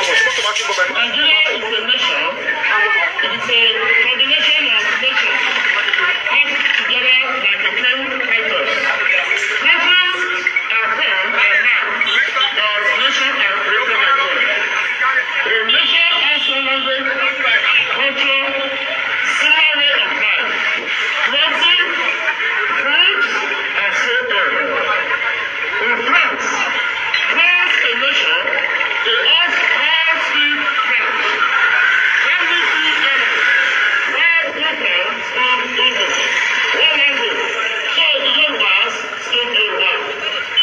Nigeria is a nation. It is a combination of nations put together like a few fighters. Countries are formed by man, but nations are created by God. A nation has one language, culture, similar way of life, clothing, food, and so on. In France, a nation, they all speak French. Only speak German. While people speak English. One language. So the Yorubas speak Yoruba.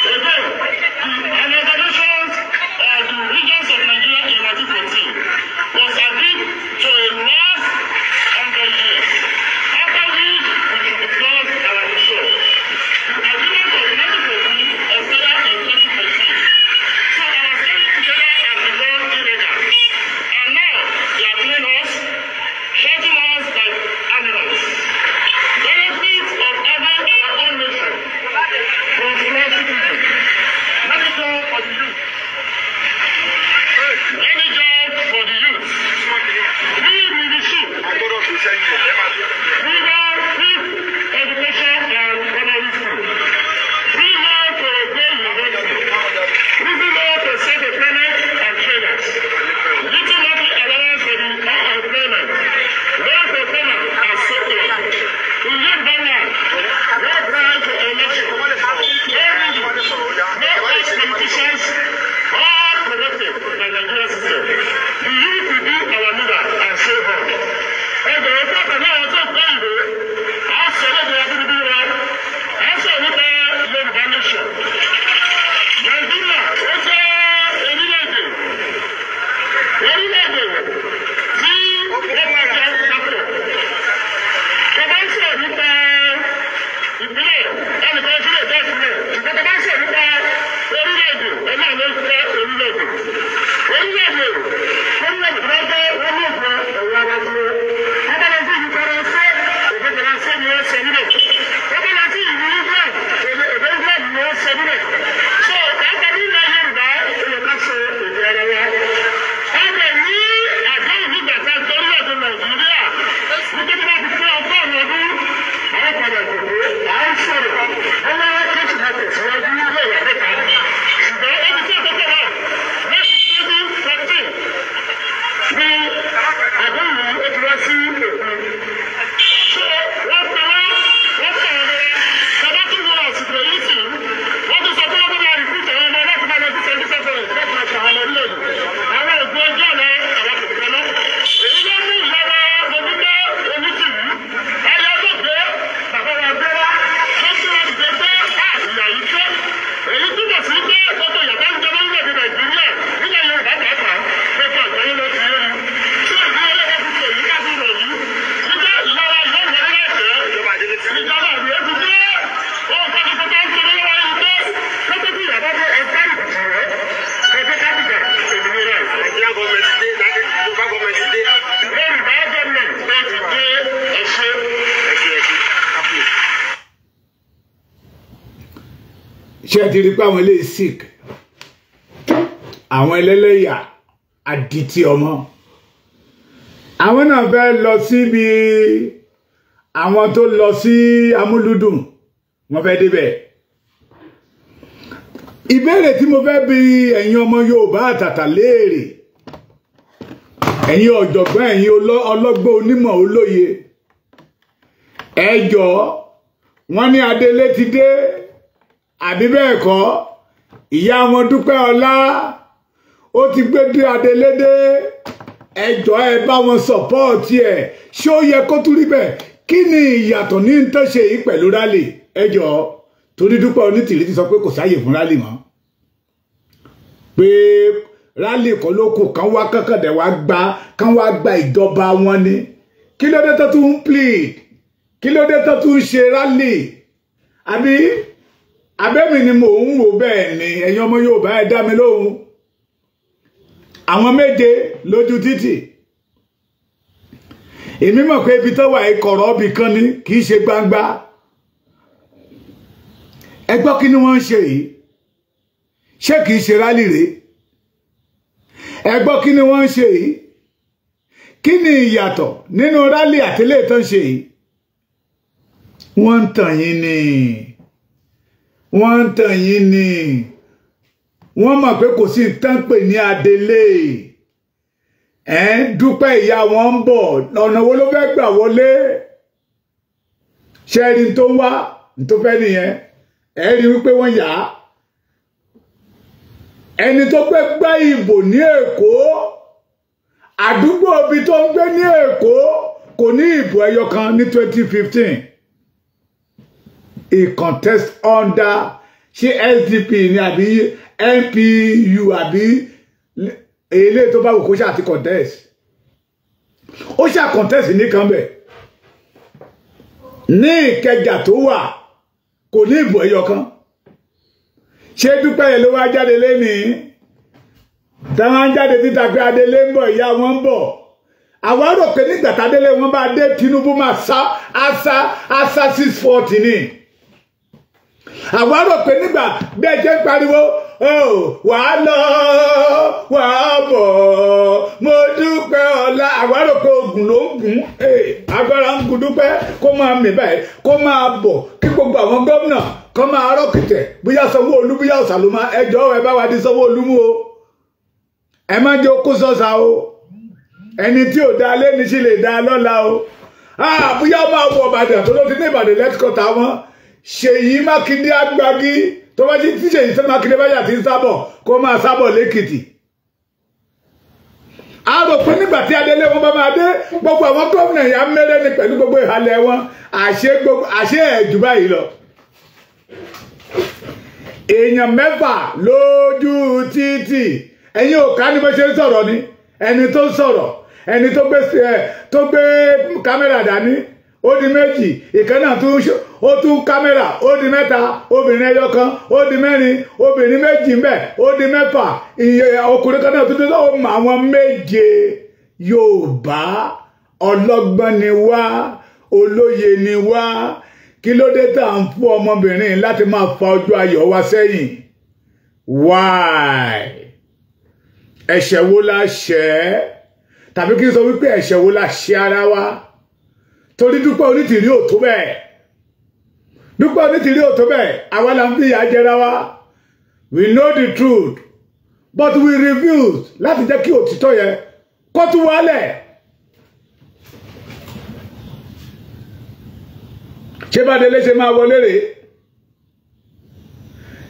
Again, the amalgamations of the regions of Nigeria in 1914 was agreed to a last 100 years, after which we should discuss our issue. The agreement of 1914 expired in 2014. So our staying together has become illegal. And now they are killing us, shouting us like animals. Benefits of having our own nation from small citizens. Many jobs for the youth. Many jobs for the youth. Free leadership. Free free education and primary school. Free law for a day university. Free law for self-employment and traders. Little monthly allowance for the unemployment. Loan for farmers and so on. In Yoruba land, no bribe for election. No rigging. No ex-politicians. All corrupted by Nigerian system. The youth will be our leader and so on. Ẹgbẹ̀rún tó pẹ̀lú àwọn tó gbọ́ ìwé, à ń sọ lédè abínibí wa, à ń sọ nípa Yorùbá nation. Nàìjíríà ó jẹ́ orílẹ̀-èdè orílẹ̀-èdè tí wọ́n bá jẹ́ papọ̀. Bàbá ń sọ̀rọ̀ nípa ìpínlẹ̀ ẹnìkan tí lè jẹ́ ìpínlẹ̀, ṣùgbọ́n bàbá ń sọ̀rọ̀ nípa orílẹ̀-èdè ẹ̀mí àwọn ìpínlẹ̀ orílẹ̀-èdè. Orílẹ̀-èdè orílẹ̀-èdè tó bá jẹ́ wọ́n ní òfin ẹ̀yà ara tí wọ́n. Wọ́n bá lọ sí ìlú Faransé, èdè Faransé ni wọ́n sọ níbẹ̀. Wọ́n bá lọ sí ìlú England, èdè England ni wọ́n sọ níbẹ̀. So pàápàá nílẹ̀ Yorùbá, ó yẹ ká sọ èdè ara wa. Ọbẹ̀ ní àdéhùn nígbà tá a gbọ́ orílẹ̀-èdè Nàìjíríà, wípé tó bá ti pé ọgọ́rùn-ún ọdún, àwọn padà dìbò, à ń sọ̀rọ̀, wọ́n wá kẹ́sì máa tẹ̀síwájú nílé ìwà mẹ́ta. Ṣùgbọ́n ó ti tí àkókò náà láti 2014 ní àdéhùn yìí ó ti wá sí òpin. So wọ́n pe wá, wọ́n pa àwọn ọmọ bàbá tó wọ àsìkò yìí sí, wọ́n tún sọ pé wọ́n máa rìkútù àwọn ọmọ láti máa lọ sí 27 láti máa ṣe àwọn ọmọ orílẹ̀-èdè. Àwọn ògùn ọjọ́ ọ̀la àwọn kò fẹ́ lọ. Èyí ló mú ìyára Olúgbé Onítìrí. Ayé olóògbé bàbá wa gbé wá tó gbé wa dìde pé à ìyà yìí tó. Èyí túbọ̀ sí pé gbogbo ìyàtọ̀ ń jẹ lórílẹ̀-èdè Nàìjíríà nílẹ̀ Yorùbá pàápàá gbogbo àgbáyé ló ti rí. Ṣé ìdí ọlọ́wọ́ fi ṣe èyí ká fi rò yìí? Wípé ìyára yóò wọlé láìpẹ́. Ìjọba ìlú ti dé. Ohun kan tuntun tó ń ṣe lọ́wọ́ yìí pé kótó tí ìyàbá dé ẹ̀ka ìbùsùn rẹ̀. Ẹ̀jẹ̀ ká dìgbà òmìnira. Nigerian government dé, Yorùbá government dé. Yorùbá government ó ti dé ẹ̀ṣẹ́. Ẹ ṣé, ẹ ṣé. Ṣé ẹ ti rí pé àwọn eléyìí sick, àwọn ẹlẹ́lẹ́yà àdìtì ọmọ àwọn náà fẹ́ lọ síbi àwọn tó lọ sí amúlùdùn, wọ́n fẹ́ débẹ̀. Ìbéèrè tí mo fẹ́ bi ẹ̀yin ọmọ Yorùbá àtàtà léèrè, ẹ̀yin ọ̀jọ̀gbọ́n, ẹ̀yin ọlọ́gbọ́n onímọ̀ olóye, ẹ jọ̀ọ́, wọ́n ní Adélé ti dé àbí bẹ́ẹ̀ kọ́? Ìyá wọn Dúpẹ́ Ọlá ó ti gbé dé Adélé dé, ẹ jọ̀ọ́ ẹ bá wọn sọ̀pọ́ọ̀tì ẹ̀. Ṣé ó yẹ kó tún rí bẹ́ẹ̀? Kí ni ìyàtọ̀ ní ń tán ṣe yìí pẹ̀lú rálì? Ẹ jọ̀ọ́, torí Dúpẹ́ Onítìrí ti sọ pé kò sáyè fún rálì mọ́, pé rálì kọ́ ló kù, kán wá kankan dẹ̀ wá gba, kán wá gba ìjọba wọn ni. Kí ló dé tó tún ń plead? Kí ló dé tó tún ń ṣe rálì? Àbí abẹ́mi ni mò ń wò bẹ́ẹ̀ ni? Ẹ̀yin ọmọ Yorùbá ẹ dá mi lóhùn. Àwọn méje lójú títì. Èmi mọ̀ pé ibi tó wà ìkọ̀rọ̀ ibì kan ni, kì í ṣe gbangba. Ẹ gbọ́, kí ni wọ́n ń ṣe yìí? Ṣé kì í ṣe rally rèé? Ẹ gbọ́, kí ni wọ́n ń ṣe yìí? Kí ni ìyàtọ̀ nínú rally àtìlẹ́ tó ń ṣe yìí? Wọ́n ń tàn yín ni, wọ́n ń tàn yín ni. Wọ́n mọ̀ pé kò sí tán pè ní adelé. Ẹ̀ ń dúpẹ́, ìyá wọn ń bọ̀. Ọ̀nà wo ló fẹ́ gbà wọlé? Ṣẹ́rin tó ń wá tó fẹ́ nìyẹn. Ẹ̀ rí wípé wọ́n yà á. Ẹni tó gbé gbá ìbò ní Èkó, àdúgbò ibi tó ń gbé ní Èkó, kò ní ìbò ẹyọ kan ní 2015. He contest under, ṣé SDP ni àbí NPU àbí èlé tó bá wù kó ṣáà ti contest, ó ṣáà contest nìkan bẹ̀ ní Ìkẹjà tó wà, kò ní ìbò ẹyọ kan. Ṣé Dúpẹ́ yẹn ló wá jáde lénìí táwọn jáde títa pé Adélé ń bọ̀, ìyá wọn ń bọ̀? Àwa rò pé nígbà tádélé wọn bá dé, Tinubu máa sá ásá ásá 640 ni. Àwa rò pé nígbà bí ẹ jẹ́ ń pariwo, wà á lọ, wà á bọ̀, mo dúpẹ́ ọ̀la, àwa rò pé ogun ló ń gùn, agbára ń gun Dúpẹ́, kó máa mì báyìí, kó máa bọ̀, kí gbogbo àwọn gómìnà kó máa rọ́kìtẹ̀, bóyá Sanwó-Olú, bóyá Ọ̀sàlùmá. Ẹjọ́, ẹ bá wa di Sanwó-Olú mú o, ẹ má jẹ́ kó sọ́sà o. Ẹni tí ò dá lẹ́ni sí lè dá lọ́la o. Bóyá ó máa wọ Ìbàdàn tó ló ti ní Ìbàdàn lẹ́tíkọ̀tà wọn. Ṣèyí Mákindé agbági tó bá tí Ṣèyí Mákindé bá yà tí ń sábọ̀, kó máa sábọ̀ lẹ́kìtì. A rò pé nígbà tí adélé wọn bá máa dé, gbogbo àwọn gómìnà yà mẹ́rẹ́ ni pẹ̀lú gbogbo ìhalẹ̀ wọn. Àṣẹ gbogbo àṣẹ ẹ̀jù báyìí lọ. Èèyàn mẹ́fà lójú títì, ẹ̀yin ò ká ní bó ṣe ń sọ̀rọ̀ ni. Ẹni tó ń sọ̀rọ̀, ẹni tó gbé kámẹ́rà dání, ó di méjì. Ìkan náà tún, ó tún kámẹ́rà, ó di mẹ́ta. Obìnrin ẹyọ kan, ó di mẹ́rin. Obìnrin méjì ń bẹ, ó di mẹ́fà. Ìyẹn ọkùnrin kan náà tuntun, ó mọ àwọn méje. Yorùbá, ọlọ́gbọ́n ni wá, olóye ni wá. Kí ló dé tá à ń fún ọmọbìnrin láti máa fa ọjọ́ ayọ̀ wa sẹ́yìn? Why? Ẹ̀ṣẹ̀ wo la ṣẹ̀? Tàbí kí n sọ wípé ẹ̀ṣẹ̀ wo la ṣẹ̀ ara wa? Torí Dúpẹ́ Onítìrí ò tó bẹ́ẹ̀, Dúpẹ́ Onítìrí ò tó bẹ́ẹ̀. Àwa la ń fi ìyà jẹra wa. We know the truth, but we refuse láti jẹ́ kí òtítọ́ yẹn kó tún wálẹ̀. Ṣé bá délé ṣe máa wọlé rèé?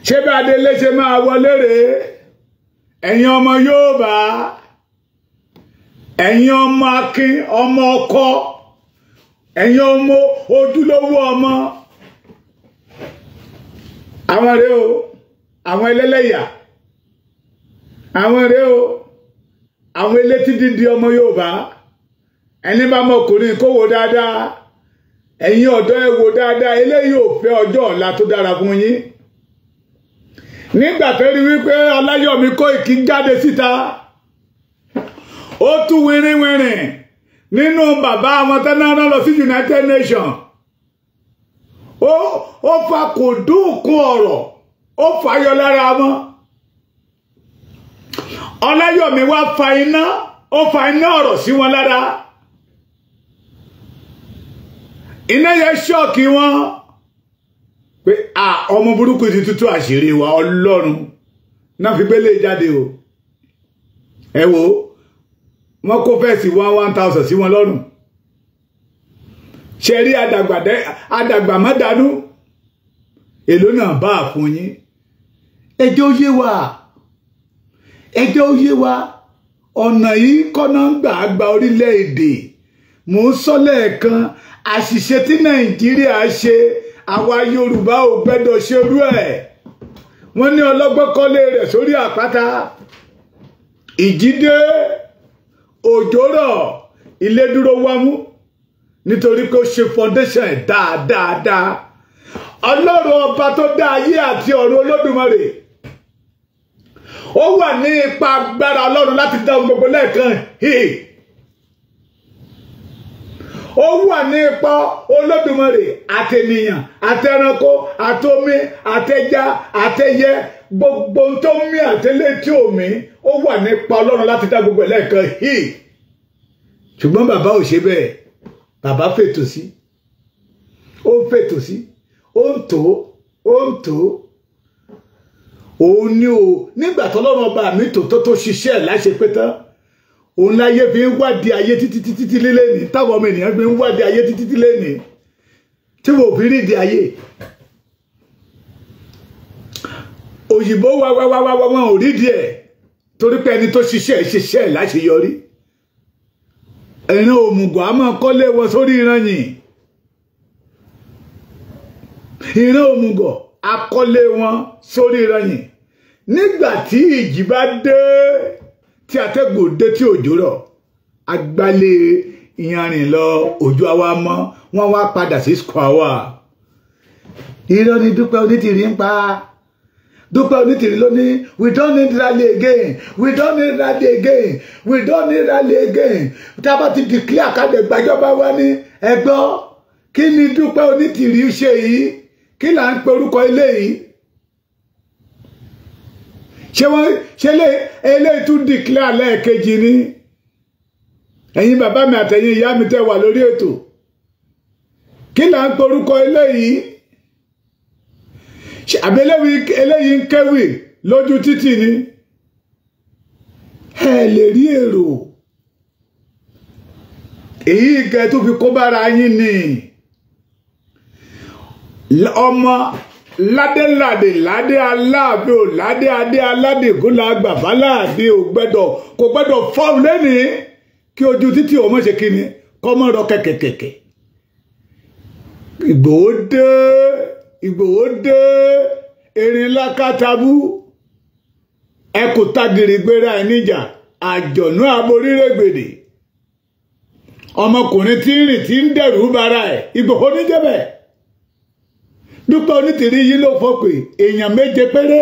Ṣé bá délé ṣe máa wọlé rèé? Ẹ̀yin ọmọ Yorùbá, ẹ̀yin ọmọ akin, ọmọ ọkọ, ẹ̀yin ọmọ ojúlówó ọmọ, àwọn rèé o, àwọn ẹlẹ́lẹ́yà, àwọn rèé o, àwọn elétí dídí ọmọ Yorùbá. Ẹni bá mọkùnrin kó wò dáadáa. Ẹ̀yin ọ̀dọ́, ẹ wò dáadáa. Eléyìí ò fẹ́ ọjọ́ ọ̀la tó dára fún yín. Nígbà tó rí wípé Ọláyọ̀mí Kóìkí jáde síta, ó tú wìrìwìrì nínú bàbá àwọn tẹ́ná rán lọ sí United Nations, ó fa kò dúnkún ọ̀rọ̀, ó fàyọ lára wọn. Ọláyọ̀mí wá fa iná, ó fa iná ọ̀rọ̀ sí wọn lára. Iná yẹn shock wọn pé à, ọmọ burúkú ti tútù àṣírí wa. Ọlọ́run náà fi gbélé jáde o. Ẹ wo, wọ́n kó fẹ́ẹ̀sì 1,000 sí wọn lọ́rùn. Ṣe rí àdàgbà má dánú èló náà bá fún yín? Ẹjọ́ yé wa, ẹjọ́ yé wa. Ọ̀nà yìí kọ́nà ń gbà gba orílẹ̀-èdè. Mò ń sọ lẹ́ẹ̀kan, àṣìṣe tí Nàìjíríà ṣe, àwa Yorùbá ò gbẹ́dọ̀ ṣerú ẹ̀. Wọ́n ní ọlọ́gbọ́n kọ́lé rẹ̀ sórí àpáta, ìjì dé, òjò rọ̀, ilé dúró wámú, nítorí pé ó ṣe foundation ẹ̀ dáadáa. Ọlọ́run ọba tó dá ayé àti ọ̀run, Olódùmarè, Ó wà ní ipa agbára Ọlọ́run láti dá ohun gbogbo lẹ́ẹ̀kan hì. Ó wà ní ipa Olódùmarè àtènìyàn àtẹranko àtomi àtẹja àtẹyẹ gbogbo tó mí àtẹlé tí ò mí, ó wà ní ipa Ọlọ́run láti dá gbogbo lẹ́ẹ̀kan hì. Ṣùgbọ́n bàbá ò ṣe bẹ́ẹ̀. Bàbá fètò sí, ó ń fètò sí, ó ń tó, ó ń tó. Òun ni o nígbà tọ́lọ́run ọba mi tòótọ́ tó ṣiṣẹ́ ẹ̀ láṣẹ pé tán, òun láyé fi ń wádìí ayé títí títí tí léni, táwọn ọmọ ènìyàn fi ń wádìí ayé títí tí léni, tí wọ́n fi rí ìdí ayé. Òyìnbó wá wá wá wá wọn ò rí díẹ̀ torí pé ẹni tó ṣiṣẹ́ ẹ̀ ṣiṣẹ́ ẹ̀ láṣeyọrí. Ẹ̀ràn òmùgọ̀ á máa kọ́lé wọn sórí ìran yìí. Ìran òmùgọ̀ akọ́lé wọn sórí ìran yìí. Nígbà tí ìjì bá dé, tí atẹ́gùn dé, tí òjò rọ̀, agbálẹ̀ ìyanrìn lọ, òjò àwa mọ́, wọ́n wá padà sí square one. Irọ́ ni Dúpẹ́ Onítìrí ń pa. Dúpẹ́ Onítìrí ló ní we don't need rally again, we don't need rally again, we don't need rally again. Tá a bá ti declare káde gbàjọba wa ní ẹgbọ́. Kí ni Dúpẹ́ Onítìrí ṣe yìí? Kí là ń pe orúkọ ilé yìí? Ṣé wọ́n ṣe eléyìí tún declare lẹ́ẹ̀kejì ni? Ẹ̀yin bàbá mi àtẹ̀yin ìyá mi tẹ́ wà lórí ètò, kí là ń pe orúkọ ilé yìí? Àbí eléyìí ń kéwì lójú títì ni? Ẹ lè rí èrò. Èyí ìkẹ́ tó fi kó bára yín ni. Ọmọ ládéládé ládé aláàbí ò ládé adé aládé gúnlá gbàfà láàbí ò gbẹ́dọ̀ kò gbẹ́dọ̀ fọ́ọ̀mù lẹ́nìí kí ojú títì ọmọ ṣe kíni kọ́mọ́ rọ kẹ̀kẹ̀kẹ̀kẹ̀. Ìgbòho dé, Ìgbòho dé, erin lákàtàbú, ẹ kò tagìrì gbéra ẹ níjà, àjọ̀nú aborírégbèdè. Ọmọkùnrin tí ń rìn tí ń dẹ̀rù bara ẹ̀, Ìgbòho níjẹ́bẹ̀. Dúpẹ́ Onítìrí yìí ló fọ́ pé èèyàn méje péré.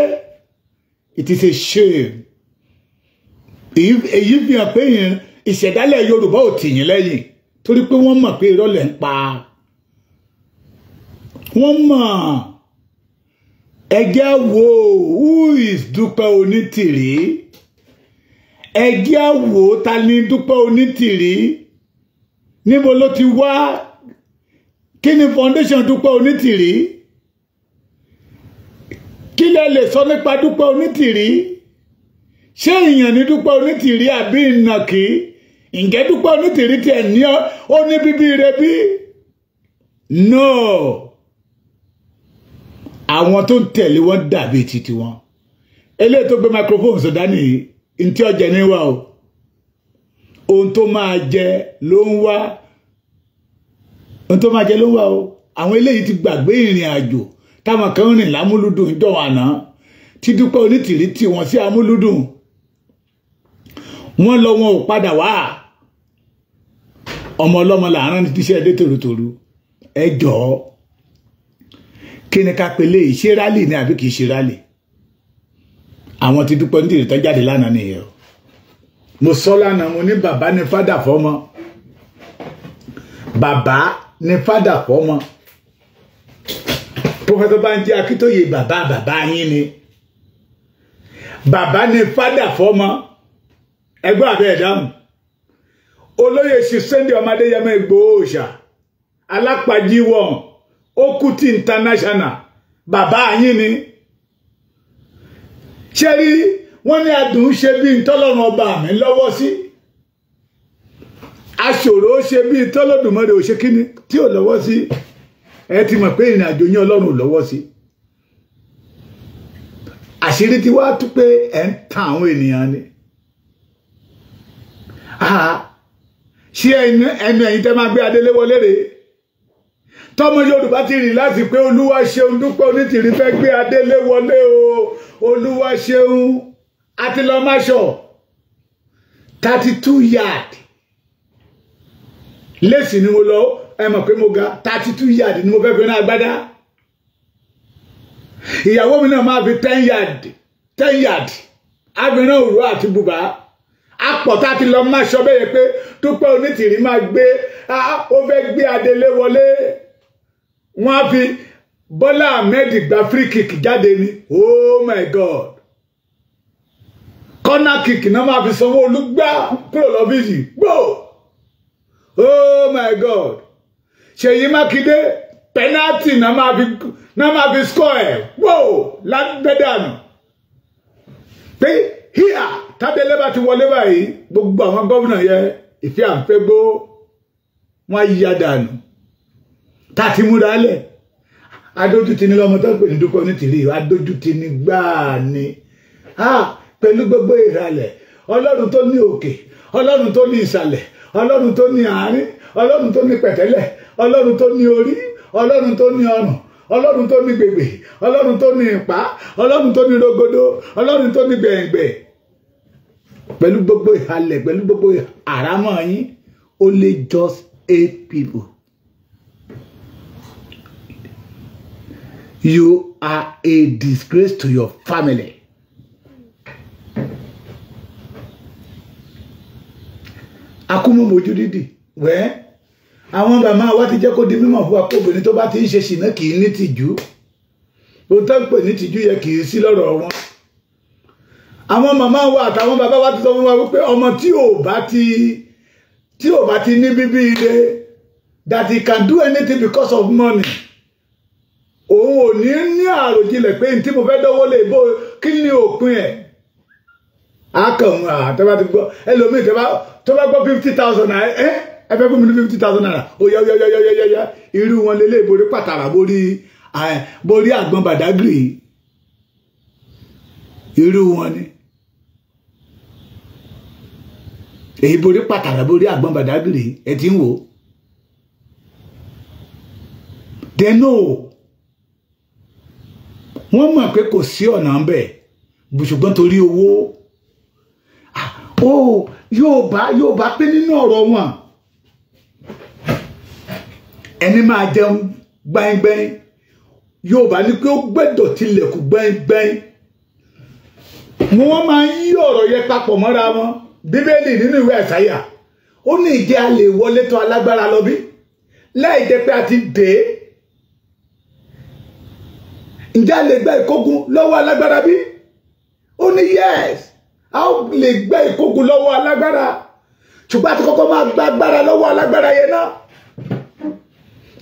It is a shame. Èyí fi hàn pé ìṣẹ̀dálẹ̀ Yorùbá ò tì yín lẹ́yìn torí pé wọ́n mọ̀ pé irọ́ lẹ̀ ń pa. Wọ́n mọ̀. Ẹjẹ́ wo who is Dúpẹ́ Onítìrí? Ẹjẹ́ wo ta ni Dúpẹ́ Onítìrí? Níbo ló ti wá? Kí ni foundation Dúpẹ́ Onítìrí? Kí lẹ lè sọ nípa Dúpẹ́ Onítìrí? Ṣé èèyàn ní Dúpẹ́ Onítìrí àbí ìnàkí? Ǹjẹ́ Dúpẹ́ Onítìrí tiẹ̀ ní ó ní bíbí rẹ bí? No. Àwọn tó ń tẹ̀lé wọn dàbí titi wọn. Eléyìí tó gbé microphone sọ̀dá nìyí, ntí ọjà ní wá o. Ohun tó máa jẹ ló ń wá. Ohun tó máa jẹ ló ń wá o. Àwọn eléyìí ti gbàgbé ìrìn àjò táwọn kan rìn lámúlùdùn ìjọwọ́ àná tí Dúpẹ́ Onítìrí tì wọ́n sí amúlùdùn. Wọ́n lọ, wọn ò padà wá. Ọmọ ọlọ́mọ làárọ̀ ní tíṣẹ́ dé tòrótòró. Ẹ jọ̀ọ́, kí ni ká pe léyìí? Ṣé rálì ni àbí kì í ṣe rálì? Àwọn tí Dúpẹ́ Onítìrí tán jáde lánàá nìyẹn o. Mo sọ lánàá, mo ní bàbá ni fádà fọ́mọ. Bàbá ni fádà fọ́mọ. Professor Banji Akíntóyè bàbá bàbá yín ni. Bàbá ni fádà fọ́mọ. Ẹgbẹ́ àbẹ́ ẹ̀dáhùn. Olóyè ṣe Sunday ọmọ Adéyẹmọ Ìgbòho Òòṣà alápàjíwọ̀n Okuti International bàbá yín ni. Ṣé rí wọ́n ní adùn ṣe bí ntọ́lọ́run ọba mi lọ́wọ́ sí. Aṣòro ṣe bí ntọ́lọ́dùmarè ò ṣe kíni tí ò lọ́wọ́ sí. Ẹ ti mọ̀ pé ìrìn àjò yín Ọlọ́run ò lọ́wọ́ sí. Àṣírí ti wá tú pé ẹ̀ ń tan àwọn ènìyàn ni. Ṣé ẹnu ẹ̀yin tẹ́ máa gbé adélé wọlé rèé? Tọmọ Yorùbá ti rìn láti pé Olúwa ṣeun, Dúpẹ́ Onítìrí fẹ́ gbé adélé wọlé o, Olúwa ṣeun. Àti lọ máṣọ 32 yard lẹ́sìn ni mo lọ, ẹ mọ̀ pé mo ga 32 yard ni mo fẹ́ fi rán agbádá. Ìyàwó mi náà máa fi 10 yard 10 yard Á fi rán òró àti bùbá. Apọ̀ tá ti lọ máa sọ bẹ́ẹ̀ pé Dúpẹ́ Onítìrí máa gbé, ó fẹ́ gbé Adélé wọlé. Wọ́n á fi Bọ́lá Ahmed gba free kick jáde ni. Oh my God, corner kick náà máa fi Sanwó-Olú gbá kúrò lọ́fíìsì gbó. Oh my God, Ṣèyí Mákindé, penalty náà máa fi score ẹ̀ gbó lágbẹ́dànù pé híà. Tábílẹ̀ bá ti wọlé báyìí, gbogbo àwọn gómìnà yẹn, ìfẹ́ àǹfẹ́ gbó, wọ́n á yíya dànù. Tá a ti múra lẹ̀, adójútì ní lọ́mọ tó ń pè ní Dúpẹ́ Onítìrí. Adójútì ní gbáà ni pẹ̀lú gbogbo ìràlẹ̀. Ọlọ́run tó ní òkè, Ọlọ́run tó ní ìsàlẹ̀, Ọlọ́run tó ní àárín, Ọlọ́run tó ní pẹ̀tẹ́lẹ̀, Ọlọ́run tó ní orí, Ọlọ́run tó ní ọrùn, Ọlọ́run tó ní gbègbè, Ọlọ́run tó ní ìpá, Ọlọ́run tó ní rogodo, Ọlọ́run tó ní gbẹ̀ngbẹ̀, pẹ̀lú gbogbo ìhalẹ̀, pẹ̀lú gbogbo àrámọ́ yín, only just eight people. You are a disgrace to your family. Akúmọ̀ mojú dídì wẹ́. Àwọn bàmá wa ti jẹ́ kó di mímọ̀ fún wa pé obìnrin tó bá ti ń ṣe ṣìnà kì í ní tìjú. Ohun tó ń pè ní tìjú yẹ kì í sí lọ́rọ̀ wọn. Àwọn màmá wa àtàwọn bàbá wa ti sọ fún wa wípé ọmọ tí ò bá ti ní bíbí ire, that he can do anything because of money, òun ò ní ní àròjinlẹ̀ pé ní tí mo fẹ́ dọ́wọ́ lè bó, kí ni òpin ẹ̀. Akàn àtẹ́bá ti gbọ́ ẹlòmíì tó bá gbọ́ 50,000 naira, ẹ fẹ́ fún mi ní 50,000 naira, ó yá yá yá yá yá yá. Irú wọn lélẹ̀ borí pàtàrà, borí àgbọn Bàdágìrì, irú wọn ni èyí borí pàtàrà, borí àgbọn Bàdágìrì. Ẹ ti ń wò ó, they know, wọ́n mọ̀ pé kò sí ọ̀nà ń bẹ̀, ṣùgbọ́n torí owó ó yóò bá pé nínú ọ̀rọ̀ wọn, ẹni máa jẹun gbẹ́ngbẹ́ng, yóò bá ní pé ó gbẹ́dọ̀ tilẹ̀kùn gbẹ́ngbẹ́ng. Wọ́n máa ń yí ọ̀rọ̀ yẹn papọ̀ mọ́ra wọn. Bíbélì nínú ìwé Àìsáyà, ó ní ìjẹ́ a lè wọlé tó alágbára lọ bí láì jẹ́ pé a ti dé? Ǹjẹ́ a lè gba ìkógun lọ́wọ́ alágbára bí? Ó ní yes, a ó lè gba ìkógun lọ́wọ́ alágbára, ṣùgbọ́n a ti kọ́kọ́ máa gba agbára lọ́wọ́ alágbára yẹn náà.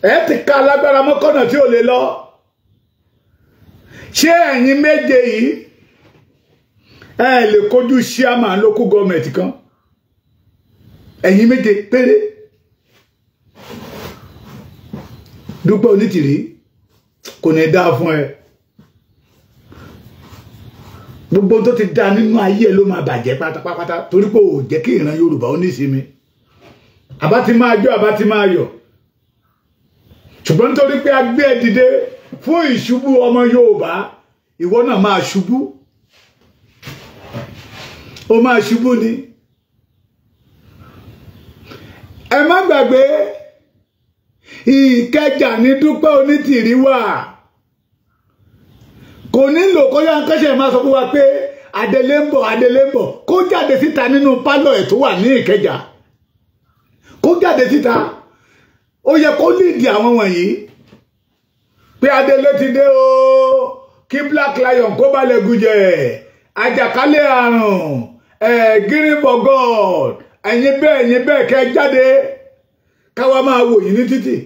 Ẹ ti ka alágbára mọ́kànnà tí ò lè lọ. Ṣé ẹ̀yin méje yìí, ẹ lè kojú chairman local government kan? Ẹ̀yin méje péré. Dúpẹ́ Onítìrí, kò ní dáa fún ẹ. Gbogbo tó ti dá nínú ayé ẹ ló máa bàjẹ́ pátápátá, torí pé ò jẹ́ kí ìran Yorùbá ó ní ìsinmi. Àbá ti máa jó, àbá ti máa yọ̀, ṣùgbọ́n nítorí pé a gbé ẹ dìde fún ìṣubú ọmọ Yorùbá, ìwọ náà máa ṣubú, ó máa ṣubú ni. Ẹ má gbàgbé, Ìkẹjà ní Dúpẹ́ Onítìrí wà. Kò nílò kó yá kẹ́sẹ̀ máa sọ fún wa pé Adélé ń bọ̀, Adélé ń bọ̀. Kó jáde síta nínú pálọ̀ ẹ̀ tó wà ní Ìkẹjà, kó jáde síta. Ó yẹ kó lídìí àwọn wọ̀nyí pé Adélé ti dé o, kí Black Lion kó balẹ̀ gùjẹ̀, àjàkálẹ̀ àrùn ẹ̀, green for God. Ẹ̀yin bẹ́ẹ̀, ẹ̀yin bẹ́ẹ̀, kẹ́ jáde káwa máa wò yín ní títì.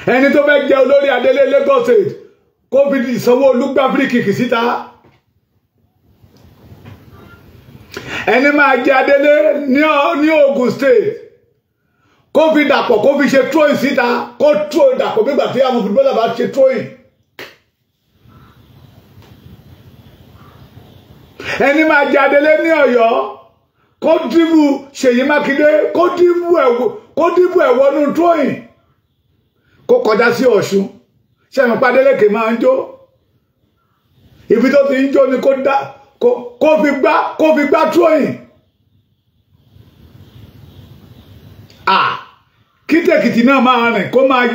Ẹni tó fẹ́ jẹ́ olórí Adélé Lagos State, kó fi Sanwó-Olú gbá free kick síta. Ẹni máa jẹ Adélé ní Ogun State, kó fi Dàpọ̀, kó fi ṣe throwing síta, kó throw Dàpọ̀ bí gbà tí àwọn footballer bá ṣe throwing. Ẹni máa jẹ Adélé ní Ọ̀yọ́, kó dribble Ṣèyí Mákindé, kó dribble ẹ̀ wọnú throwing, kó kọjá sí Ọ̀ṣun. Ṣẹ́mi Padélékè máa ń jó? Ibi tó ti ń jó ni kó dá kó fi gbá throwing. Ah, kí tèkìtì náà máa rìn, kó máa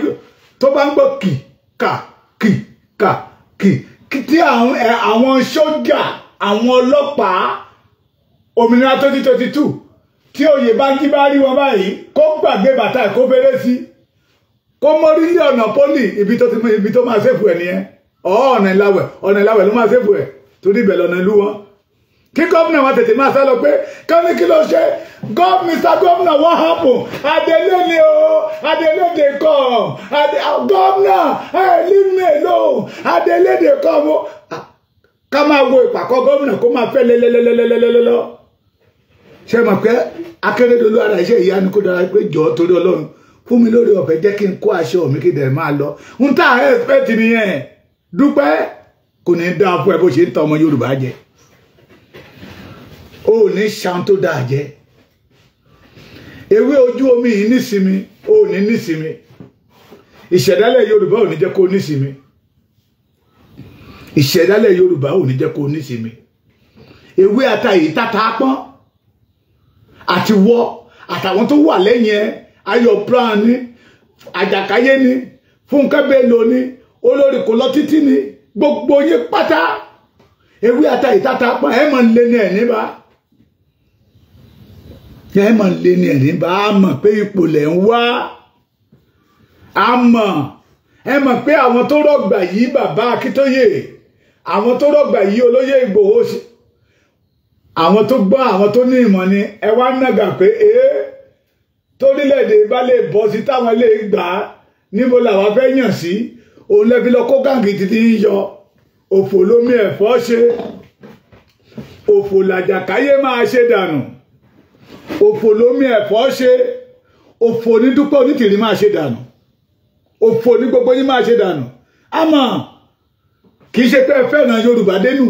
tó bá ń gbọ́ kì kà kì kà kì kí tí àwọn sójà Àwọn ọlọ́pàá òmìnira 2022 tí Oyèbánjí bá rí wọn báyìí, kó gbàgbé bàtà kó fèrè sí, kó mórí lé ọ̀nà pólì, ibi tó máa ṣèfù ẹ̀ nìyẹn. Ọ̀nà Ìlàwẹ̀, ọ̀nà Ìlàwẹ̀ ló máa ṣèfù ẹ̀, torí ibẹ̀ lọ́nà ìlú wọn. Kí gómìnà wa tètè máa sá lọ pé kí ní kí ló ṣe. Mr. Governor, what happen? Adele ni o, Adele dey come. Governor, hey, leave me alone, Adele dey come o. Ká máa wo ìpàkọ́ gómìnà kó máa fẹ́ lélẹ́lẹ́lẹ́lẹ́lẹ́lọ́. Ṣé mọ̀ pé Akérédolú ara iṣẹ́ ìyanu kó dára pé jọ̀ọ́ torí Ọlọ́run fún mi lórí ọ̀fẹ́, jẹ́ kí n kó aṣọ mi kí dẹ̀ máa lọ. Ń tà expect nìyẹn. Dúpẹ́, kò ní dáa fún ẹ bó ṣe ń ta ọmọ Yorùbá jẹ. Ó ní ṣan tó dáa jẹ. Ewé ojú omi yìí nísinmi, ó ní nísinmi. Ìṣẹ̀dálẹ̀ Yorùbá ò ní jẹ́ kó nísinmi. Ìṣẹ̀dálẹ̀ Yorùbá ò ní jẹ́ kó nísinmi. Ewé ata yìí tata pọ́n àti wọ́ àtàwọn tó wà lẹ́yìn ẹ, Ayọ̀ Brown ni, Àjàkáyé ni, Fúnkẹ́ Bello ni, olórí kò lọ títí ni, gbogbo yín pátá ewé ata yìí tata pọ́n ẹ mọ̀ lé ní ẹ̀ níbà, ẹ mọ̀ lé ní ẹ̀ níbà. A mọ̀ pé ipò lẹ̀ ń wá, a mọ̀, ẹ mọ̀ pé àwọn tó rọ̀gbà yìí bàbá Akíntóyè, àwọn tó rọ̀gbà yìí olóyè Ìgbòho, àwọn tó gbọ́, àwọn tó ní ìmọ̀ ni. Ẹ wá nàgà pé ee torílẹ̀-èdè bá lè bọ́ sí táwọn lè gbà á, níbo làwọn fẹ́ yàn sí? Òun lẹ́bi lọ kó gàǹgì títí ń yọ. Òfò lómi ẹ̀fọ́ ṣe, òfò làjàkáyé máa ṣe dànù. Òfò lómi ẹ̀fọ́ ṣe, òfò ní Dúpẹ́ Onítìrí máa ṣe dànù, òfò ní gbogbo yín máa ṣe dànù. Àmọ́ kì í ṣe pé ẹ fẹ́ràn Yorùbá dénú,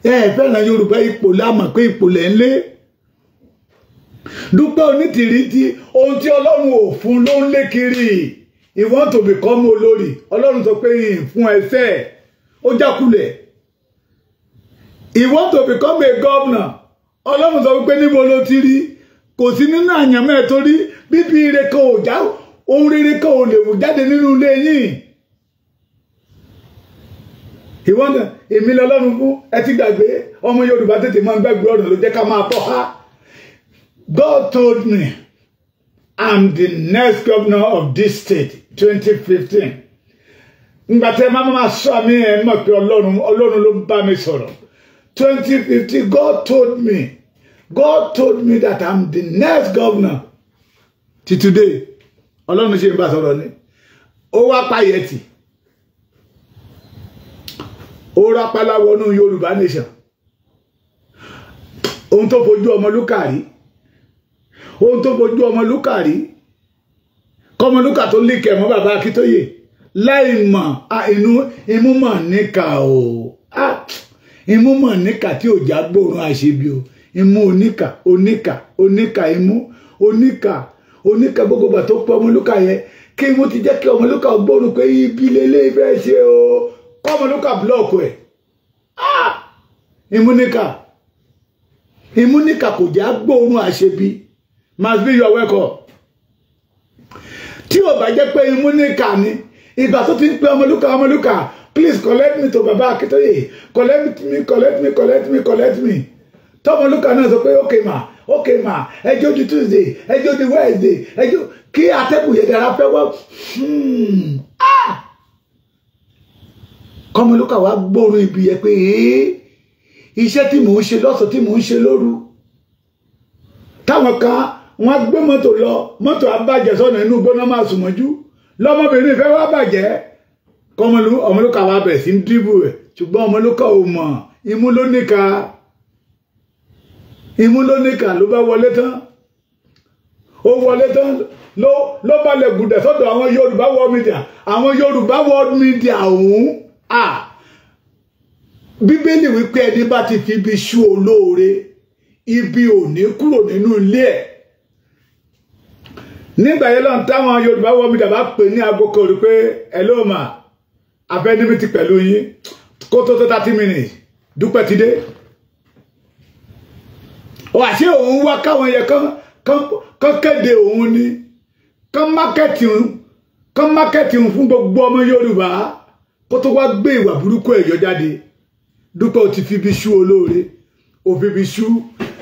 ẹ fẹ́ràn Yorùbá, ipò lámọ̀ pé ipò lẹ̀ ń lé. Dúpẹ́ Onítìrí tí ohun tí Ọlọ́run ò fún ló ń lé kiri. He want to become olórí. Ọlọ́run sọ pé yìí fún ẹsẹ̀ ó jákulẹ̀. He want to become a governor. Ọlọ́run sọ pé níbo ló ti rí? Kò sí nínú àyànmọ́ ẹ̀, torí bíbí ire kan ò já, ohun rere kan ò lè wù jáde nínú ilé yìí. Ìwọ́n èmi lọ́lọ́run fún ẹ ti gbàgbé. Ọmọ Yorùbá tètè máa ń gbàgbé ọ̀rọ̀ ló jẹ́ ká máa pọ̀ ha. God told me I'm the next governor of this state 2015. Ngbà tẹ́ máa máa sọ àmì ẹ̀ mọ̀ pé Ọlọ́run, Ọlọ́run ló bá mi sọ̀rọ̀. 2015, God told me, God told me that I'm the next governor. Till today, Ọlọ́run ṣe ń bá sọ̀rọ̀ ni. Ó wá pàyẹ̀tì, ó rápálá wọnú Yorùbá nation. Ohun tó fojú Ọmọlúkà rí, ohun tó fojú Ọmọlúkà rí, kọmọlúkà tó líkẹ̀ mọ́ bàbá Akíntóyè láì mọ̀, inú imú mọ̀ níkà o, imú mọ̀ níkà tí ò já gbóòórùn àṣebi o. Imú oníkà, oníkà, oníkà, imú oníkà, oníkà. Gbogbo gbà tó pọ̀ Ọmọlúkà yẹn, kí imú ti jẹ́ kí Ọmọlúkà gbóòórùn pé ibi lélẹ́ fẹ́ ṣe o, kọmọlúkà block ẹ̀. Imú níkà, imú níkà kò já gbóòórùn àṣebi. Must be your welcome. Tí ò bá jẹ́ pé imú níkà ni, ìgbà tó ti ń pe Ọmọlúkà, Ọmọlúkà, please collect me to bàbá Akíntóyè, collect me, collect me, collect me, collect me, tọmọlúkà náà sọ pé okay ma, okay ma, ẹjọ́ di Tuesday, ẹjọ́ di Wednesday, ẹjọ́ kí atẹ́kùn yẹn dára fẹ́ wá. Kọmọlúkà wá gbóòórùn ibi yẹn pé iṣẹ́ tí mò ń ṣe lọ́sàn, tí mò ń ṣe lóru, táwọn kan wọ́n gbé mọ́tò lọ, mọ́tò abájẹ́ sọ́nà inú gbóná máa sùn mọ́jú, lọ́mọbìnrin fẹ́ wá bàjẹ́. Ọmọlúkà wá bẹ̀rẹ̀ sí ń dìbò ẹ̀, ṣùgbọ́n Ọmọlúkà ò mọ̀, imú ló níka, imú ló níka. Ló bá wọlé tán, ó wọlé tán, ló bá lè gùdẹ̀ sọ́dọ̀ àwọn Yorùbá World Media. Àwọn Yorùbá World Media ọ̀hún à, Bíbélì wípé ẹni bá ti fi ibi ṣú olóore, ibi ò ní kúrò nínú ilé ẹ̀. Nígbà yẹn lọ́n táwọn Yorùbá World Media bá pè ní aago kan rí pé hello ma, afẹ́ níbi ti pẹ̀lú yín, kó tó tó 30 minutes, Dúpẹ́ ti dé. Ó àṣé òun wá káwọn yẹn kán kéde òun ni, kán market òun fún gbogbo ọmọ Yorùbá, kó tó wá gbé ìwà burúkú ẹ̀ yọ jáde. Dúpẹ́ o ti fi bí ṣú olóore, o fi bí ṣú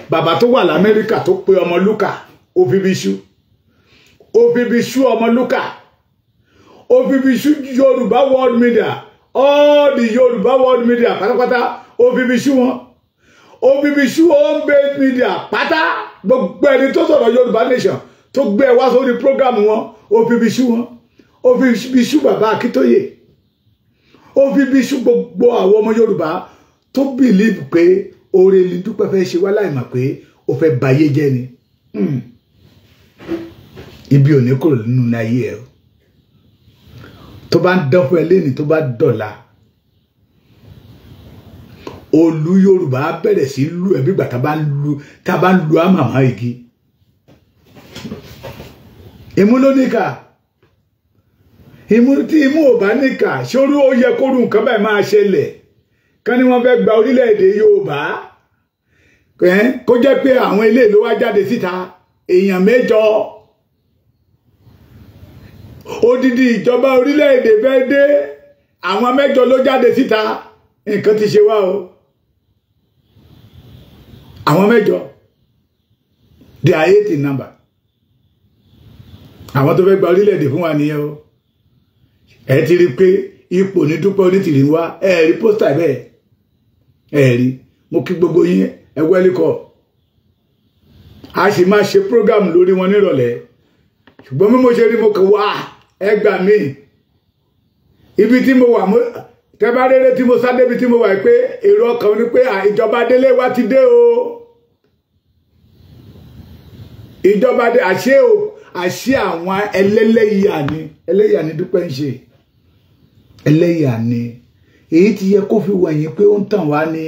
bàbá tó wà l'Amẹ́ríkà tó pe ọmọ Lúkà, o fi bí ṣú, o fi bí ṣú ọmọ Lúkà, o fi bí ṣú Yorùbá world media, all the Yorùbá world media pátápátá, o fi bí ṣú wọn, o fi bí ṣú home based media pátá, gbogbo ẹni tó sọ̀rọ̀ Yorùbá nation tó gbé ẹ wá sórí program wọn, o fi bí ṣú wọn, o fi bí ṣú bàbá Akíntóyè, o fi bí ṣú gbogbo àwọn ọmọ Yorùbá tó believe pé oore ni Dúpẹ́ fẹ́ ṣe wá láìmọ̀ pé ó fẹ́ bayé jẹ́ ni. Ibi ò ní kúrò nínú ayé ẹ o. Tó bá ń dán fún ẹ lẹ́ni, tó bá dọ̀la, olú Yorùbá bẹ̀rẹ̀ sí lù ẹ bí ìgbà tá bá ń lu àmàmà igi. Imú ló níkà, imú tí imú ò bá níkà, ṣorú ó yẹ kóru nǹkan báyìí máa ṣẹlẹ̀. Kán ní wọ́n fẹ́ gba orílẹ̀-èdè Yorùbá, kó jẹ́ pé àwọn ilé ló wá jáde síta, èèyàn mẹ́jọ, odidi ìjọba orílẹ̀-èdè fẹ́ dé, àwọn mẹ́jọ ló jáde síta. Nǹkan ti ṣe wá o. Àwọn mẹ́jọ, they are 8 in number. Àwọn tó fẹ́ gba orílẹ̀-èdè fún wa nìyẹn o. Ẹ ti rí pé ipò ní Dúpẹ́ Onítìrí ń wá, ẹ rí pósítà bẹ́ẹ̀, ẹ rí. Mo kí gbogbo yín, ẹ wẹ́líkọ̀. A sì máa ṣe program lórí wọn nírọ̀lẹ́, ṣùgbọ́n bí mo ṣe rí mo kàn wá, ẹ gbà mí. Ibi tí mo wà, tẹ́ bá rere tí mo sá débi tí mo wà pé èrò ọkàn ni pé ìjọba délé wa ti dé o. Ìjọba dé, àṣé o, àṣé àwọn ẹlẹ́lẹ́yà ni, ẹlẹ́yà ni Dúpẹ́ ń ṣe, ẹlẹ́yà ni. Èyí ti yẹ kó fi wọ̀nyí pé ó ń tàn wá ní.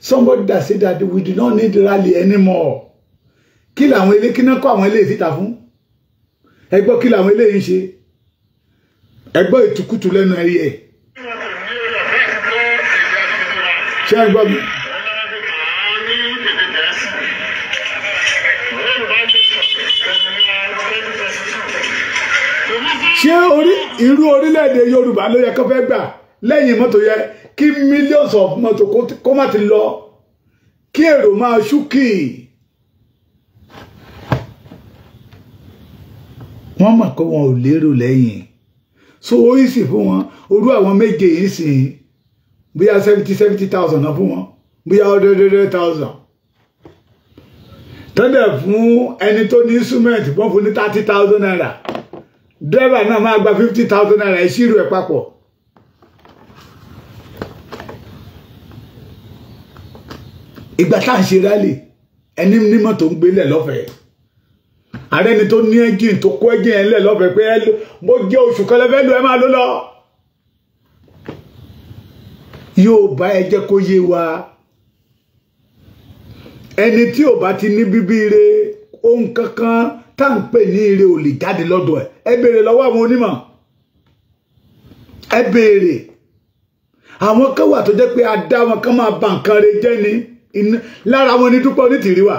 Somebody that say that we do not need rally anymore. Kí làwọn ilé kí náà kọ́ àwọn ilé síta fún? Ẹ gbọ́ kí làwọn ilé yìí ń ṣe? Ẹ gbọ́ ìtukùtù lẹ́nu ẹ̀rí ẹ̀. Ṣé ẹ gbọ́ mi? Ṣé irú orílẹ̀-èdè Yorùbá ló yẹ kó fẹ́ gbà lẹ́yìn mọ́tò yẹ kí millions of mọ́tò kó má ti lọ, kí èrò máa ṣúkì? Wọ́n mọ̀ pé wọn ò lérò lẹ́yìn, so ó yìí sì fún wọn orú àwọn méje yìí sì bóyá 70,000 náà fún wọn, bóyá 100,000 tẹ́lẹ̀ fún ẹni tó ní instrument, wọ́n fún ní 30,000 naira, dírẹ́bà náà máa gba 50,000 naira, ìṣirò ẹ̀ papọ̀. Ìgbà tá à ń ṣe rálì, ẹni nímọ̀ tó ń gbélé lọ́fẹ̀ẹ́, ààrẹ ni tó ní ẹ́ńjìn tó kó ẹ́ńjìn ẹ̀ lẹ̀ lọ́fẹ̀ẹ́ pé mo jẹ́ oṣù kan lẹ́fẹ̀ẹ́ lò, ẹ máa lò lọ. Yóò bá ẹ jẹ́ kó yé wa, ẹni tí ò bá ti ní bíbí ire, ohun kankan tá à ń pè ní ire ò lè jáde lọ́dọ̀ ẹ̀. Ẹ béèrè lọ́wọ́ àwọn onímọ̀, ẹ béèrè. Àwọn kan wà tó jẹ́ pé a dá wọn kan máa ba nǹkan re jẹ́ ni, lára wọn ní Dúpẹ́ Onítìrí wà.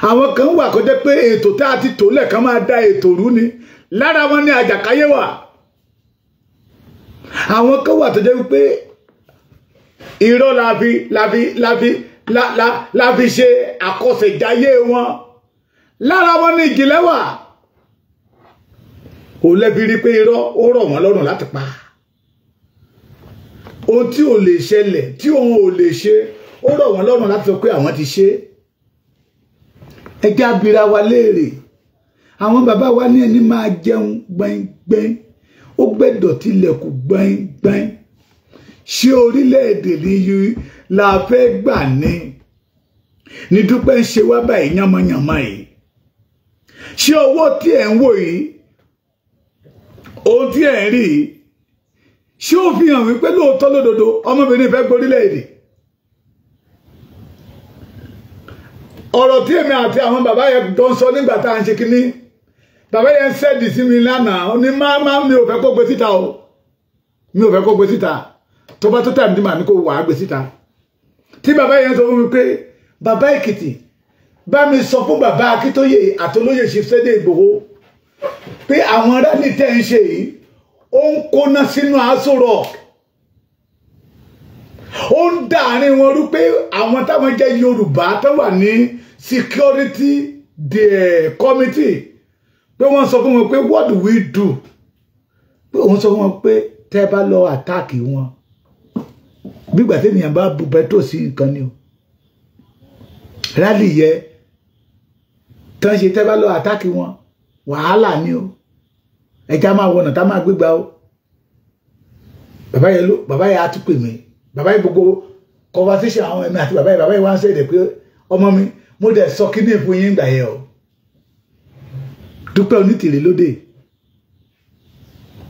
Àwọn kan wà kó jẹ́ pé ètò tá a ti tò lẹ́ẹ̀kan máa da ètò rú ni, lára wọn ní Àjàkáyé wà. Àwọn kan wà tó jẹ́ pé irọ́ la fi ṣe àkọsẹ̀jáyé wọn, lára wọn ní Ìjìnlẹ̀ wà. Ò lẹ́bi rí pé irọ́ ó rọ̀ wọ́n lọ́rùn láti pa. Ohun tí ò lè ṣẹlẹ̀, tí òun ò lè ṣe, ó rọ̀ wọ́n lọ́rùn láti sọ pé àwọn ti ṣe. Ẹ jẹ́ á bira wa léèrè. Àwọn bàbá wa ní ẹni máa jẹun gbẹ̀ngbẹ̀ng, ó gbẹ́dọ̀ tilẹ̀kùn gbẹ̀ngbẹ̀ng. Ṣé orílẹ̀-èdè ní la fẹ́ gbà ní? Ní Dúpẹ́ ń ṣe wá báyìí yánmọ́yánmọ́ yìí. Ṣé owó tí ẹ̀ ń wò yìí, ohun tí ẹ̀ ń rí yìí, ṣé ó fi hàn wípé lóòótọ́ lódodo ọmọbìnrin fẹ́ gborílẹ̀-èdè? Ọ̀rọ̀ tí èmi àti àwọn bàbá yẹn jọ ń sọ nígbà tá à ń ṣe kínní, bàbá yẹn ń sẹ́ẹ̀dì sí mi lánàá, ó ní má mi ò fẹ́ kó gbé síta o, mi ò fẹ́ kó gbé síta, tó bá tó tẹ̀ mí màá ní kó wà á gbé síta. Tí bàbá yẹn sọ fún mi pé bàbá Èkìtì bá mi sọ fún bàbá Akíntóyè àtolóyè Sunday Ìgbòho pé àwọn rálì tẹ́ ń ṣe yìí ó ń kóná sínú Aso Rock. Ó ń dá àárín wọn rú pé àwọn táwọn jẹ́ Yorùbá tó wà ní security the committee, pé wọ́n sọ fún wọn pé what do we do? Pé òun sọ fún wọn pé tẹ́ bá lọ àtáàkì wọn, gbígbà tí ènìyàn bá bu pẹtrol sí nǹkan ni o. Rally yẹ tán ṣe, tẹ́ bá lọ àtáàkì wọn, wàhálà ni o. Ẹja máa wọnà tá máa gbégbá o. Bàbá yẹn ló, bàbá yẹn á tún pè mí. Bàbá yẹn gbogbo conversation àwọn ẹ̀mí àti bàbá yẹn, bàbá yẹn wá ń ṣèdè pé ọmọ mi, mo dẹ̀ sọ kí ní ìfún yín gbà yẹn o. Dúpẹ́ Onítìrí lóde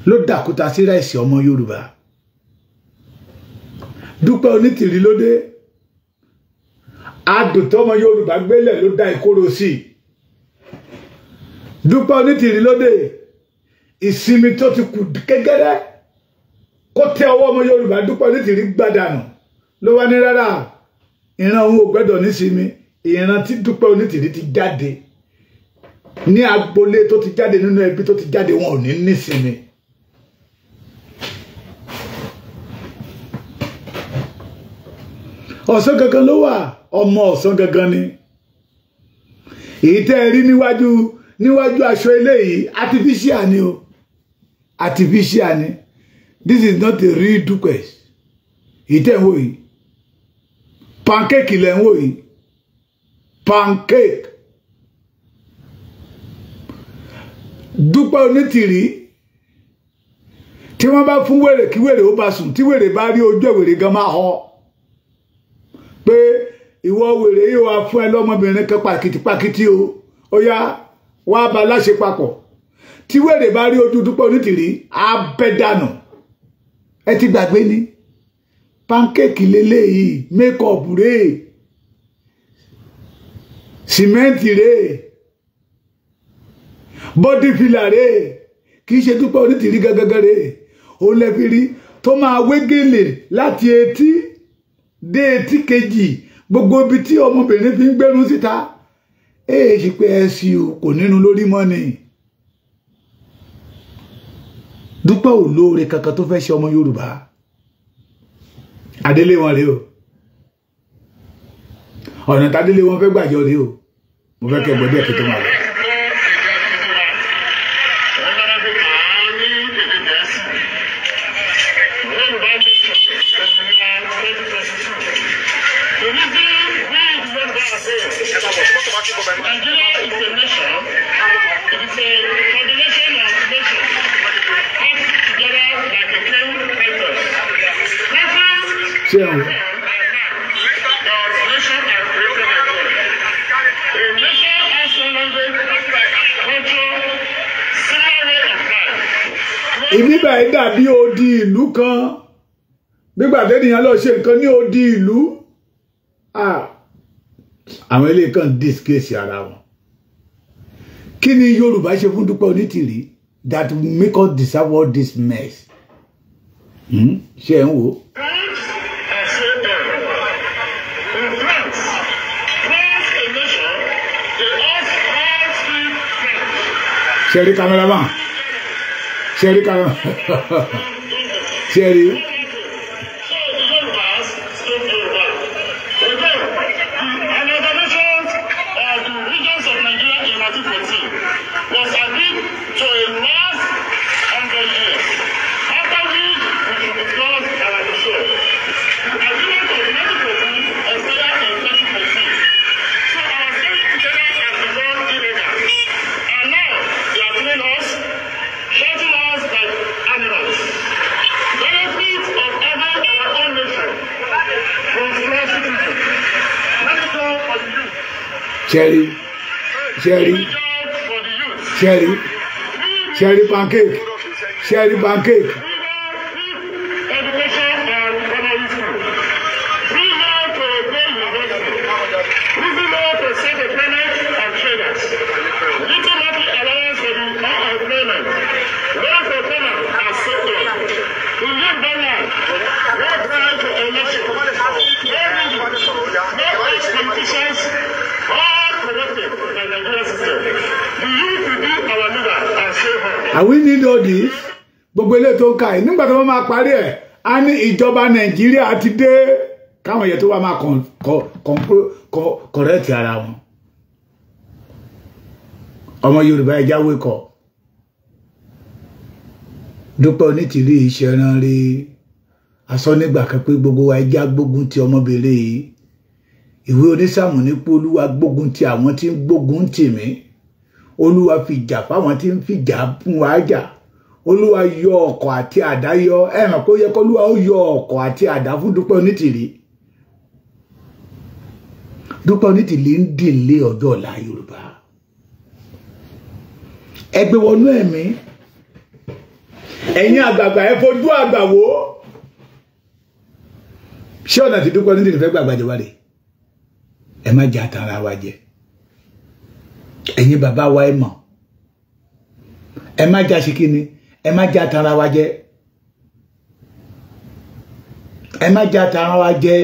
ló dàkúta sí ráìsì ọmọ Yorùbá. Dúpẹ́ Onítìrí lóde, adùn tọmọ Yorùbá gbélẹ̀ ló dá ìkóró sí. Dúpẹ́ Onítìrí lóde, ìsinmi tó ti kù kékeré kó tẹ ọwọ́ ọmọ Yorùbá, Dúpẹ́ Onítìrí gbàdànù ló wá ní rárá, ìran òun ò gbẹ́dọ̀ nísinmi. Ìran tí Dúpẹ́ Onítìrí ti jáde ní agboolé tó ti jáde, nínú ẹbí tó ti jáde, wọn ò ní nísinmi. Ọ̀sán gangan ló wà, ọmọ ọ̀sán gangan ni. Èyí tẹ́ ẹ rí níwájú níwájú aṣọ eléyìí, artificial ni o, artificial ni. This is not a real Dúpẹ́. Èyí tẹ́ ń wò yìí, pancake lẹ́ ń wò yìí, pancake. Dúpẹ́ Onítìrí tí wọ́n bá fún wèrè kí wèrè ó bá sùn, tí wèrè bá rí ojú wèrè gan máa họ pé ìwọ wèrè yìí wá fún ẹ lọ́mọbìnrin kan pàkìtìpàkìtì o, ó yá wá bá láṣẹ papọ̀. Tí wèrè bá rí ojú Dúpẹ́ Onítìrí, á bẹ́ dànù. Ẹ ti gbàgbé ni, pancake leléyìí, make-up rèé, sìmẹ́ǹtì rèé, body filler rèé, kì í ṣe Dúpẹ́ Onítìrí gangan rèé. Òun lè fi rí tó máa wé gèlè láti etí dé etí kejì, gbogbo ibi tí ọmọbìnrin fi ń gbẹ́rún síta. Èyí ṣe pé ẹ sì kò nínú lórí mọ́ ni. Dúpẹ́ ò lóore kankan tó fẹ́ ṣe ọmọ Yorùbá. Adélé wọn rèé o, ọ̀nà tádélé wọn fẹ́ gbàjọ rèé o. Mo fẹ́ kẹ́ gbọ́dọ̀ kí tó máa lọ. Nigeria is a nation. It is a combination of nations put together like a king titus. Ṣé o? Nation are created by God. A nation has no language, culture, similar way of life. Ibi báyìí dàbí odi ìlú kan, gbígbà tẹ́nìyàn lọ ṣe nǹkan ní odi ìlú. Àwọn ilé kan disgrace ara wọn. Kí ni Yorùbá ṣe fún Dúpẹ́ Onítìrí that make us deserve all this mess? Ṣé ẹ ń wò? France are so dumb. In France, France a nation, they all speak French. Ṣé rí cameraman? Ṣé rí cameraman? Ṣé rí? So the Yorubas speak Yoruba. Again, the amalgamation of the regions of Nigeria in 1914 was agreed to a last 100 years, after which we should discuss our issue. The agreement of 1914 expired in 2014. So our staying together has become illegal. And now they are killing us, shouting us like animals. Benefit of having our own nation from small citizens. Many jobs for the youth. Ṣé rí? Ṣé rí? Many jobs for the youth. Ṣé rí? Ṣé rí pancake? Ṣé rí pancake? Free education and primary school. Free law to go university. Free law to self-employment and traders. Little monthly allowance for the unemployment. Loan for farmers and so on. In Yoruba land, no bribe for election. No rigging. No ex-politicians. All corrupted by Nigerian system. The youth will be our leader and so on. And we need all this. Gbogbo ilé tó ń ka yìí nígbà tó wọ́n máa parí ẹ̀, á ní ìjọba Nàìjíríà ti dé. Káwọn yẹn tó wá máa correct ara wọn. Ọmọ Yorùbá, ẹja wake up. Dúpẹ́ Onítìrí ìṣẹ̀ràn rí aṣọ nígbà kan pé gbogbo wa ẹja gbógun ti ọmọbìnrin yìí. Ìwé onísàmù ní pé Olúwa gbógun ti àwọn tí ń gbógun tì mí, Olúwa fìjà fáwọn tí ń fìjà fún wa jà, Olúwa yọ ọ̀kọ̀ àti àdá yọ. Ẹ mọ̀ pé ó yẹ kó Olúwa ó yọ ọ̀kọ̀ àti àdá fún Dúpẹ́ Onítìrí. Dúpẹ́ Onítìrí ń dìlé ọjọ́ ọ̀la Yorùbá. Ẹgbẹ́ wọnú ẹ̀mí, ẹ̀yin àgbààgbà, ẹ fojú àgbà wò ó. Ṣé ọ̀nà tí Dúpẹ́ Onítìrí fẹ́ gbàgbà jẹ wá rè? Ẹ má jẹ́ àtàrà wa jẹ. Ẹ̀yin bàbá wa, ẹ mọ̀, ẹ má jẹ́ àṣekínni, ẹ má jẹ́ àtàrà wa jẹ, ẹ má jẹ́ àtàrà wa jẹ.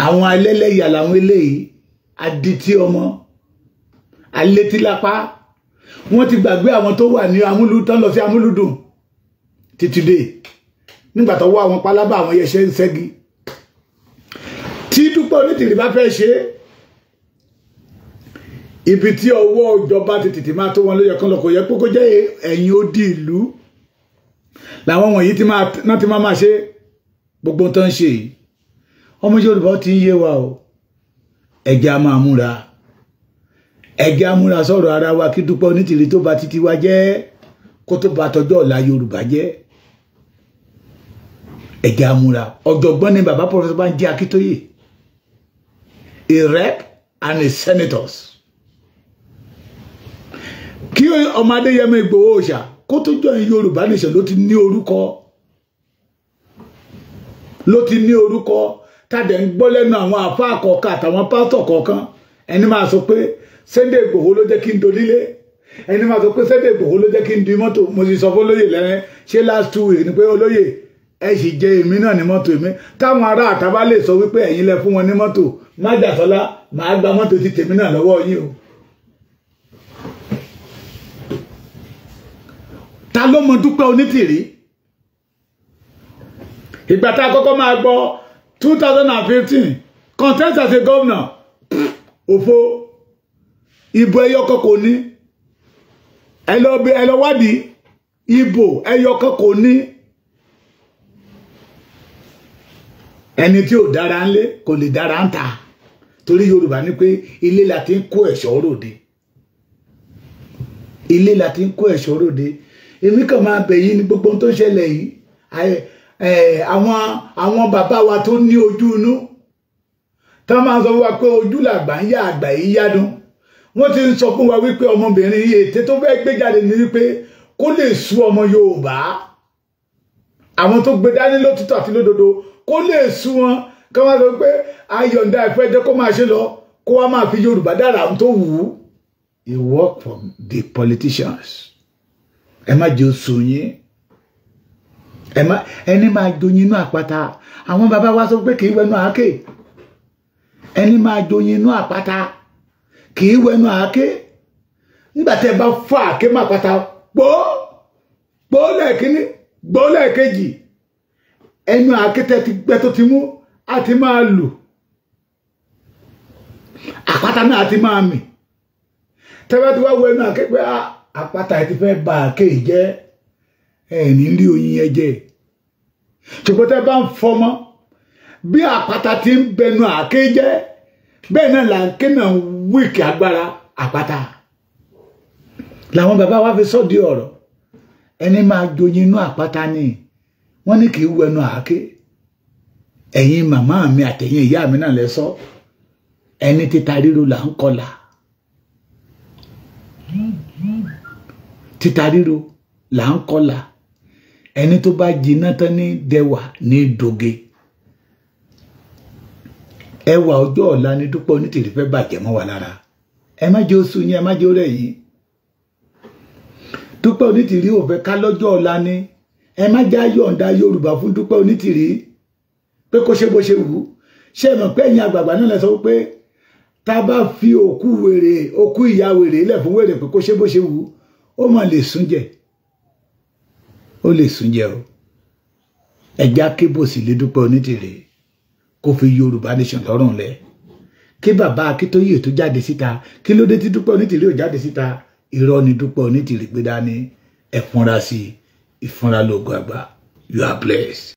Àwọn alẹ́lẹ́yà làwọn eléyìí, adití ọmọ alétílápá. Wọ́n ti gbàgbé àwọn tó wà ní amúlù tán lọ sí amúlùdùn títí dé nígbà tó wọ àwọn pálábá àwọn yẹsẹ ń ṣẹ́gi. Tí Dúpẹ́ Onítìrí bá fẹ́ ṣe, ibi tí ọwọ́ ìjọba ti tètè máa tó wọn ló yẹ kán lọ. Kò yẹ kókó jẹ́ ẹ̀yìn odi ìlú làwọn wọ̀nyí ti máa náà ti máa ṣe gbogbo tó ń ṣe yìí. Ọmọ Yorùbá, ti ń yé wa o. Ẹ̀jẹ̀ á máa múra, ẹ̀jẹ̀ á múra sọ̀rọ̀ ara wa kí Dúpẹ́ Onítìrí tó bá títí wa jẹ́, kó tó bá tọjọ́ ọ̀la Yorùbá jẹ́. Ẹ̀jẹ̀ á múra. Ọ̀jọ̀gbọ́n ni bàbá Professor Banji Akíntóyè, a rep and a senators. Kí ọmọ Adéyẹmọ Ìgbòho Òòṣà kó tó join Yorùbá Nation, ló ti ní orúkọ, ló ti ní orúkọ tàdé ń gbọ́ lẹ́nu àwọn àfáà kọ̀ọ̀kan àtàwọn pásítọ̀ kọ̀ọ̀kan. Ẹni máa sọ pé Sunday Ìgbòho ló jẹ́ kí n donílé, ẹni máa sọ pé Sunday Ìgbòho ló jẹ́ kí n di mọ́tò. Mo sì sọ fún olóyè lẹ́rìn ṣé last 2 weeks ni pé olóyè, ẹ sì jẹ èmi náà ní mọ́tò. Èmi táwọn ará àtàbá lè sọ wípé ẹ̀yin lẹ fún wọn ní mọ́tò, májàsọ́lá, màá gba mọ́tò ti tèmi náà lọ́wọ́ yín o. Ta ló mọ Dúpẹ́ Onítìrí? Ìgbà tá a kọ́kọ́ máa gbọ́, 2015, contest as a governor, òfo, ìbò ẹyọ kan kò ní. Ẹ lọ bí, ẹ lọ wádìí, ìbò ẹyọ kan kò ní. Ẹni tí ò dára ńlé kò lè dára ń ta, torí Yorùbá ní pé ilé la ti ń kó ẹ̀ṣọ́ ròde, ilé la ti ń kó ẹ̀ṣọ́ ròde. Èmi kàn máa bẹ̀ yín ní gbogbo ohun tó ń ṣẹlẹ̀ yìí, àwọn bàbá wa tó ní ojú inú tá máa sọ fún wa pé ojú làgbà ń yá, àgbà yìí yádùn. Wọ́n ti ń sọ fún wa wípé ọmọbìnrin yìí, ète tó fẹ́ gbé jáde ní wípé kó lè sú ọmọ Yorùbá, àwọn tó gbé dání lótìtọ́ àti lódodo, kó lè sú wọn, kí wọ́n sọ pé ayọ̀ǹda ìfẹ́ jẹ́ kó máa ṣe lọ, kó wá máa fi Yorùbá dára ohun tó wù ú. It work for the politicians. Ẹ má jẹ́ oṣù yín, ẹ má ẹni máa joyin inú àpáta. Àwọn bàbá wa sọ pé kì í wẹnu àáké. Ẹni máa joyin inú àpáta kì í wẹnu àáké. Nígbà tẹ́ bá fọ́ àáké má pátá gbó gbó lẹ́ẹ̀kíní, gbó lẹ́ẹ̀kejì, ẹnu àáké tẹ́ ti gbẹ tó ti mú á ti máa lù, àpáta náà ti máa mì. Tẹ́ bá ti wá wọ ẹnu àáké pé àpáta ẹ ti fẹ́ ba àáké yìí jẹ́, ẹ ní rí oyin yẹn jẹ. Ṣùgbọ́n tẹ́ bá ń fọmọ́, bí àpáta ti ń bẹnu àáké jẹ́, bẹ́ẹ̀ náà làáké náà wíìkì agbára àpáta. Làwọn bàbá wa fi sọ́ọ̀dì ọ̀rọ̀, ẹni máa joyin inú àpáta ni wọ́n ní kì í wẹnu àáké. Ẹ̀yin màmá mi àtẹ̀yin ìyá mi náà lẹ sọ, ẹni títa ríro là ń kọlà, títa ríro là ń kọlà. Ẹni tó bá jiná tán ní dẹwà ní dòge. Ẹwà ọjọ́ ọ̀la ni Dúpẹ́ Onítìrí fẹ́ bàjẹ́ mọ́ wa lára. Ẹ má jẹ́ oṣù yín, ẹ má jẹ́ orẹ̀ yín. Dúpẹ́ Onítìrí ò fẹ́ ká lọ́jọ́ ọ̀la ni. Ẹ má jẹ́ àyọ̀ǹda Yorùbá fún Dúpẹ́ Onítìrí pé kó ṣe bó ṣe wù ú. Ṣé ẹ mọ̀ pé ẹ̀yin àgbààgbà náà lẹ sọ pé tá a bá fi òkú wèrè, òkú ìyá wèrè lẹ̀ fún wèrè pé kó ṣe bó ṣe wù ú, ó mà lè sún jẹ, ó lè sún jẹ o. Ẹja kébòsì lé Dúpẹ́ Onítìrí. kó fi Yorùbá nation lọ́rùn lẹ̀. Kí bàbá Akíntóyè tó jáde síta, kí ló dé tí Dúpẹ́ Onítìrí ò jáde síta? Irọ́ ni Dúpẹ́ Onítìrí gbé dání. Ẹ fúnra sí i, ìfúnra lóògùn àgbà. You are blessed.